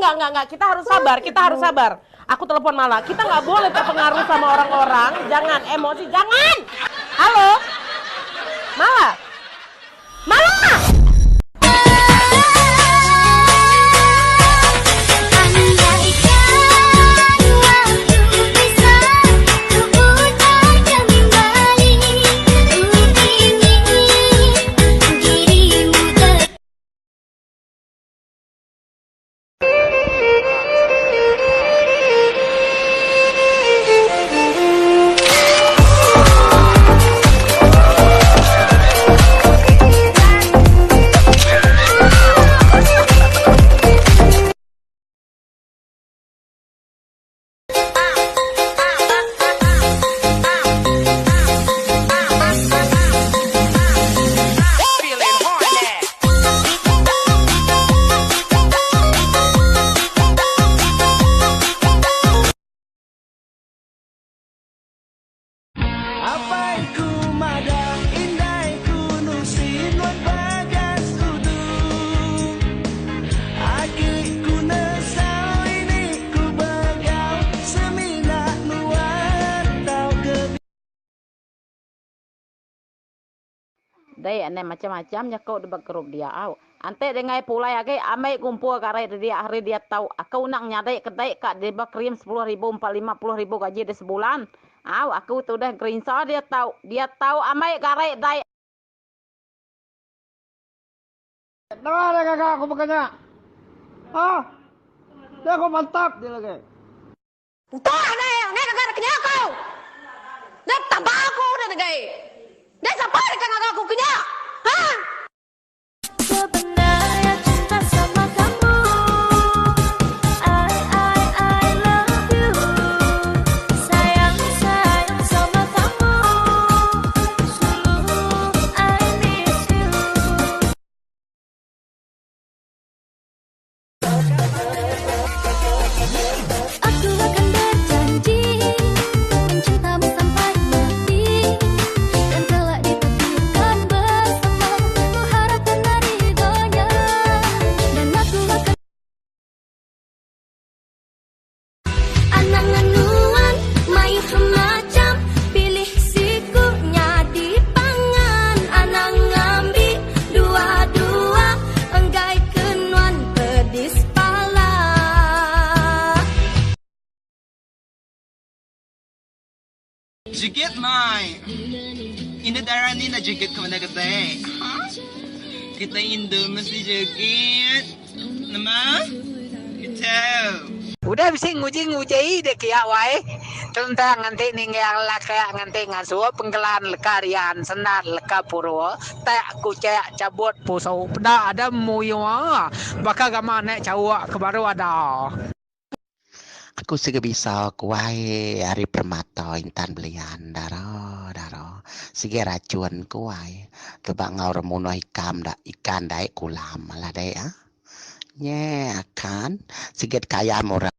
Enggak, enggak, enggak. Kita harus sabar, kita harus sabar. Aku telepon Mala. Kita nggak boleh terpengaruh sama orang-orang. Jangan emosi, jangan. Halo, Mala, Mala. Apai ku madah indai ku nusi nuan bagas udu Agi ku nesal ini ku begau semina nuan tau ke. Dei aneh macam-macam jaku deba group dia au. Enti dingai pulai agi ambi ngumpul gari dia hari dia tau aku enda nyadi kedai ka deba krim 10,000 empa 50,000 gaji deh sebulan. Au aku tu deh gerinsa dia tau. Dia tau ambi gari dei. Nama deh gaga aku baka nya. Ha? Dia aku mantap dia lagi. Utuh deh, ngai gaga dek kenya aku. Dek tambah aku deh negai. Dek sapa deka ngaga aku kenya? Ha? Sebenarnya cinta sama kamu I I I love you Sayang sayang sama kamu Suluh I miss you. Aku akan berjanji mencintamu sampai mati dan kelak ditakdirkan bersama ku harapkan ridhonya dan aku akan Anang nuan mayuh macham pilih siku nyadi pangan anang ngambi dua-dua enggai ke nuan pedis pala. Jigit mai. Indu dara ni enda jigit ke meda kitai. Ha? Kitai indu mesti jigit. Nama? Gitu. Udah bisi nguji nguji dek iya wai. Tentang nganti ninggang laka nganti ngasuh pengkelan leka rian sendat leka puru tek kuchek chabut pusu peda ada muyuh baka gama anak chauk ke baru ada. Aku siga bisa kuai ari permata intan belian dara dara sigi racun kuai keba enggau remunuh ikam da ikan dai kulam alah dai ah. Nye akan sigi kayam orang.